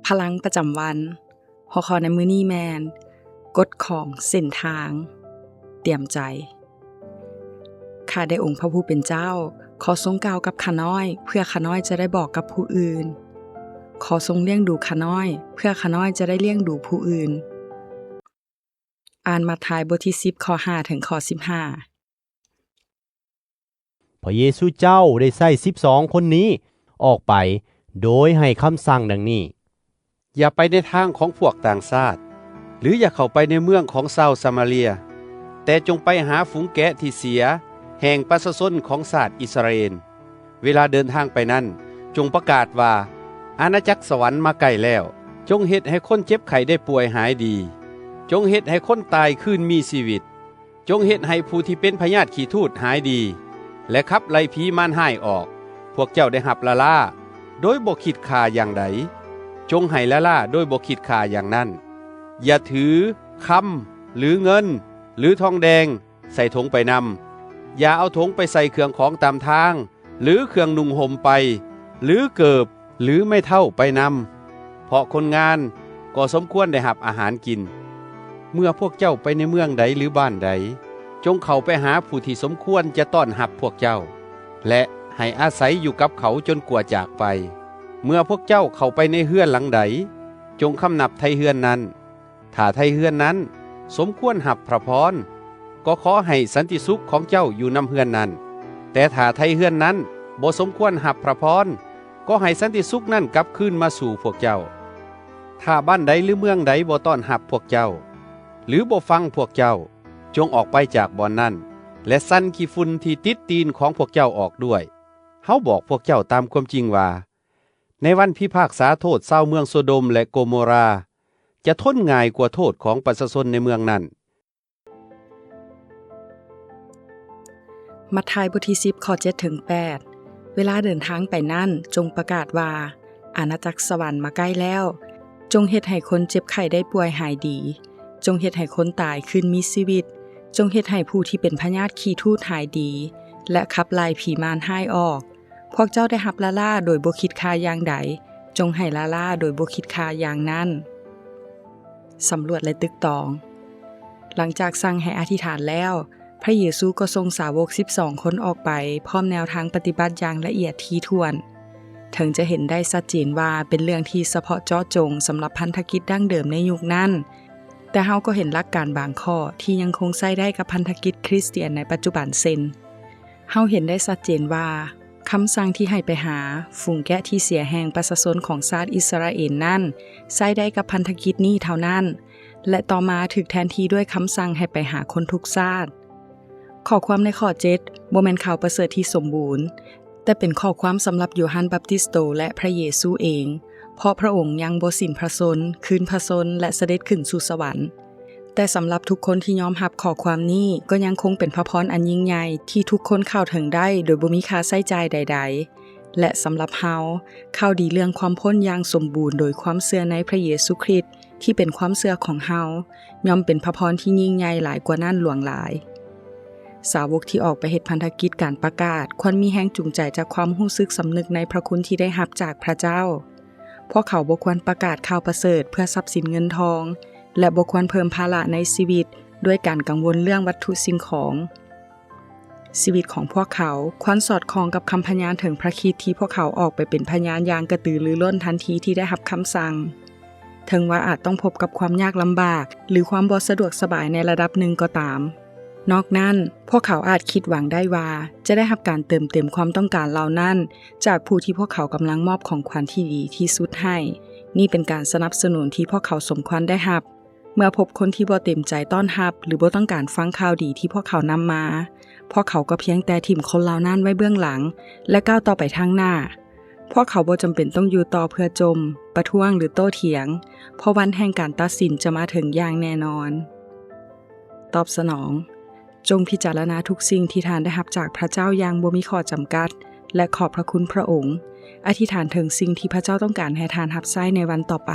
ພະລັງປະຈຳວັນ. ຫົວຂໍ້ໃນມື້ນີ້ແມ່ນ ກົດຂອງເສັ້ນທາງ. ຕຽມໃຈ. ຂ້າແດ່ອົງພະຜູ້ເປັນເຈົ້າ, ຂໍຊົງກ່າວກັບຂ້ານ້ອຍ, ເພື່ອຂ້ານ້ອຍຈະໄດ້ບອກກັບຜູ້ອື່ນ. ຂໍຊົງລ້ຽງດູຂ້ານ້ອຍ, ເພື່ອຂ້ານ້ອຍຈະໄດ້ລ້ຽງດູຜູ້ອື່ນ. ອ່ານມັດທາຍບົດທີສິບ ຂໍ້ຫ້າ ເຖິງຂໍ້ສິບຫ້າ. ພະເຢຊູເຈົ້າໄດ້ໃຊ້ສິບສອງຄົນນີ້ອອກໄປ ໂດຍໃຫ້ຄຳສັ່ງດັ່ງນີ້: ຢ່າໄປໃນທາງຂອງພວກຕ່າງຊາດ ຫຼື ຢ່າເຂົ້າໄປໃນເມືອງຂອງຊາວສະມາເຣຍ, ແຕ່ຈົ່ງໄປຫາຝູງແກະທີ່ເສຍແຫ່ງປະຊາຊົນຂອງຊາດອິດສະຣາເອນ. ເວລາເດີນທາງໄປນັ້ນ, ຈົ່ງປະກາດວ່າ, ອານາຈັກສະຫວັນມາໃກ້ແລ້ວ. ຈົ່ງເຮັດໃຫ້ຄົນເຈັບໄຂ້ໄດ້ປ່ວຍຫາຍດີ. ຈົ່ງເຮັດໃຫ້ຄົນຕາຍຄືນມີຊີວິດ. ຈົ່ງເຮັດໃຫ້ຜູ້ທີ່ເປັນພະຍາດຂີ້ທູດຫາຍດີ ແລະ ຂັບໄລ່ຜີມານຮ້າຍອອກ. ພວກເຈົ້າໄດ້ຮັບລ້າໆ ໂດຍບໍ່ຄິດຄ່າຢ່າງໃດ, ຈົ່ງໃຫ້ລ້າໆໂດຍບໍ່ຄິດຄ່າຢ່າງນັ້ນ. ຢ່າຖືຄຳ ຫຼື ເງິນ ຫຼື ທອງແດງໃສ່ຖົງໄປນຳ. ຢ່າເອົາຖົງໄປໃສ່ເຄື່ອງຂອງຕາມທາງ ຫຼື ເຄື່ອງນຸ່ງຫົ່ມໄປ ຫຼື ເກີບ ຫຼື ໄມ້ເທົ້າໄປນຳ, ເພາະຄົນງານກໍສົມຄວນໄດ້ຮັບອາຫານກິນ. ເມື່ອພວກເຈົ້າໄປໃນເມືອງໃດ ຫຼື ບ້ານໃດ, ຈົ່ງເຂົ້າໄປຫາຜູ້ທີ່ສົມຄວນຈະຕ້ອນຮັບພວກເຈົ້າ ແລະ ໃຫ້ອາໄສຢູ່ກັບເຂົາຈົນກວ່າຈາກໄປ. ເມື່ອພວກເຈົ້າເຂົ້າໄປໃນເຮືອນຫຼັງໃດ, ຈົ່ງຄຳນັບໄທເຮືອນນັ້ນ. ຖ້າໄທເຮືອນນັ້ນສົມຄວນຮັບພະພອນ, ກໍຂໍໃຫ້ສັນຕິສຸກຂອງເຈົ້າຢູ່ນຳເຮືອນນັ້ນ. ແຕ່ຖ້າໄທເຮືອນນັ້ນບໍ່ສົມຄວນຮັບພະພອນ, ກໍໃຫ້ສັນຕິສຸກນັ້ນກັບຄືນມາສູ່ພວກເຈົ້າ. ຖ້າບ້ານໃດ ຫຼື ເມືອງໃດບໍ່ຕ້ອນຮັບພວກເຈົ້າ ຫຼື ບໍ່ຟັງພວກເຈົ້າ, ຈົ່ງອອກໄປຈາກບ່ອນນັ້ນ ແລະ ສັ່ນຂີ້ຝຸ່ນທີ່ຕິດຕີນຂອງພວກເຈົ້າອອກດ້ວຍ. ເຮົາບອກພວກເຈົ້າຕາມຄວາມຈິງວ່າ, ໃນວັນພິພາກສາໂທດຊາວເມືອງໂຊໂດມ ແລະ ໂກໂມຣາ ຈະທົນງ່າຍກວ່າໂທດຂອງປະຊາຊົນໃນເມືອງນັ້ນ. ມັດທາຍບົດທີສິບ ຂໍ້ເຈັດເຖິງແປດ. ເວລາເດີນທາງໄປນັ້ນ, ຈົ່ງປະກາດວ່າ, ອານາຈັກສະຫວັນມາໃກ້ແລ້ວ. ຈົ່ງເຮັດໃຫ້ຄົນເຈັບໄຂ້ໄດ້ປ່ວຍຫາຍດີ. ຈົ່ງເຮັດໃຫ້ຄົນຕາຍຄືນມີຊີວິດ. ຈົ່ງເຮັດໃຫ້ຜູ້ທີ່ເປັນພະຍາດຂີ້ທູດຫາຍດີ ແລະ ຂັບໄລ່ຜີມານຮ້າຍອອກ. ພວກເຈົ້າໄດ້ຮັບລ້າໆໂດຍບໍ່ຄິດຄ່າຢ່າງໃດ, ຈົ່ງໃຫ້ລ້າໆໂດຍບໍ່ຄິດຄ່າຢ່າງນັ້ນ. ສຳຫຼວດ ແລະ ຕຶກຕອງ. ຫຼັງຈາກສັ່ງໃຫ້ອະທິຖານແລ້ວ, ພະເຢຊູກໍສົ່ງສາວົກສິບສອງຄົນອອກໄປ ພ້ອມແນວທາງປະຕິບັດຢ່າງລະອຽດຖີ່ຖ້ວນ. ເຖິງຈະເຫັນໄດ້ຊັດເຈນວ່າເປັນເລື່ອງທີ່ສະເພາະເຈາະຈົງສຳລັບພັນທະກິດດັ້ງເດີມໃນຍຸກນັ້ນ, ແຕ່ເຮົາກໍເຫັນຫຼັກການບາງຂໍ້ທີ່ຍັງຄົງໃຊ້ໄດ້ກັບພັນທະກິດຄຣິສຕຽນໃນປັດຈຸບັນ ເຊັ່ນ, ເຮົາເຫັນໄດ້ຊັດເຈນວ່າ ຄຳສັ່ງທີ່ໃຫ້ໄປຫາຝູງແກະທີ່ເສຍແຫ່ງປະຊາຊົນຂອງຊາດອິດສະຣາເອນນັ້ນ ໃຊ້ໄດ້ກັບພັນທະກິດນີ້ເທົ່ານັ້ນ ແລະ ຕໍ່ມາຖືກແທນທີ່ດ້ວຍຄຳສັ່ງໃຫ້ໄປຫາຄົນທຸກຊາດ. ຂໍ້ຄວາມໃນຂໍ້ເຈັດບໍ່ແມ່ນຂ່າວປະເສີດທີ່ສົມບູນ, ແຕ່ເປັນຂໍ້ຄວາມສຳລັບໂຢຮັນບັບຕິສໂຕ ແລະ ພະເຢຊູເອງ, ເພາະພະອົງຍັງບໍ່ສິ້ນພະຊົນ, ຄືນພະຊົນ ແລະ ສະເດັດຂຶ້ນສູ່ສະຫວັນ. ແຕ່ສຳລັບທຸກຄົນທີ່ຍອມຮັບຂໍ້ຄວາມນີ້ ກໍຍັງຄົງເປັນພະພອນອັນຍິ່ງໃຫຍ່ທີ່ທຸກຄົນເຂົ້າເຖິງໄດ້ໂດຍບໍ່ມີຄ່າໃຊ້ຈ່າຍໃດໆ. ແລະ ສຳລັບເຮົາ, ຂ່າວດີເລື່ອງຄວາມພົ້ນຢ່າງສົມບູນໂດຍຄວາມເຊື່ອໃນພະເຢຊູຄຣິດ ທີ່ເປັນຄວາມເຊື່ອຂອງເຮົາ ຍ່ອມເປັນພະພອນທີ່ຍິ່ງໃຫຍ່ຫຼາຍກວ່ານັ້ນຫຼວງຫຼາຍ. ສາວົກທີ່ອອກໄປເຮັດພັນທະກິດການປະກາດ ຄວນມີແຮງຈູງໃຈຈາກຄວາມຮູ້ສຶກສຳນຶກໃນພະຄຸນທີ່ໄດ້ຮັບຈາກພະເຈົ້າ. ພວກເຂົາບໍ່ຄວນປະກາດຂ່າວປະເສີດເພື່ອຊັບສິນເງິນທອງ ແລະ ບໍ່ຄວນເພີ່ມພາລະໃນຊີວິດດ້ວຍການກັງວົນເລື່ອງວັດຖຸສິ່ງຂອງ. ຊີວິດຂອງພວກເຂົາຄວນສອດຄ່ອງກັບຄຳພະຍານເຖິງພະຄຣິດທີ່ພວກເຂົາອອກໄປເປັນພະຍານຢ່າງກະຕືລືລົ້ນທັນທີທີ່ໄດ້ຮັບຄຳສັ່ງ. ເຖິງວ່າອາດຕ້ອງພົບກັບຄວາມຍາກລຳບາກ ຫຼື ຄວາມບໍ່ສະດວກສະບາຍໃນລະດັບໜຶ່ງກໍຕາມ. ນອກນັ້ນ, ພວກເຂົາອາດຄິດຫວັງໄດ້ວ່າຈະໄດ້ຮັບການເຕີມເຕັມຄວາມຕ້ອງການເຫຼົ່ານັ້ນຈາກຜູ້ທີ່ພວກເຂົາກຳລັງມອບຂອງຂວັນທີ່ດີທີ່ສຸດໃຫ້. ນີ້ເປັນການສະໜັບສະໜູນທີ່ພວກເຂົາສົມຄວນໄດ້ຮັບ. ເມື່ອພົບຄົນທີ່ບໍ່ເຕັມໃຈຕ້ອນຮັບ ຫຼື ບໍ່ຕ້ອງການຟັງຂ່າວດີທີ່ພວກເຂົານຳມາ, ພວກເຂົາກໍພຽງແຕ່ຖິ້ມຄົນເຫຼົ່ານັ້ນໄວ້ເບື້ອງຫຼັງ ແລະ ກ້າວຕໍ່ໄປທາງໜ້າ. ພວກເຂົາບໍ່ຈຳເປັນຕ້ອງຢູ່ຕໍ່ເພື່ອຈົ່ມ, ປະທ້ວງ ຫຼື ໂຕ້ຖຽງ, ເພາະວັນແຫ່ງການຕັດສິນຈະມາເຖິງຢ່າງແນ່ນອນ. ຕອບສະໜອງ. ຈົ່ງພິຈາລະນາທຸກສິ່ງທີ່ທ່ານໄດ້ຮັບຈາກພະເຈົ້າຢ່າງບໍ່ມີຂໍ້ຈຳກັດ ແລະ ຂອບພະຄຸນພະອົງ. ອະທິຖານເຖິງສິ່ງທີ່ພະເຈົ້າຕ້ອງການໃຫ້ທ່ານຮັບໃຊ້ໃນວັນຕໍ່ໄປ.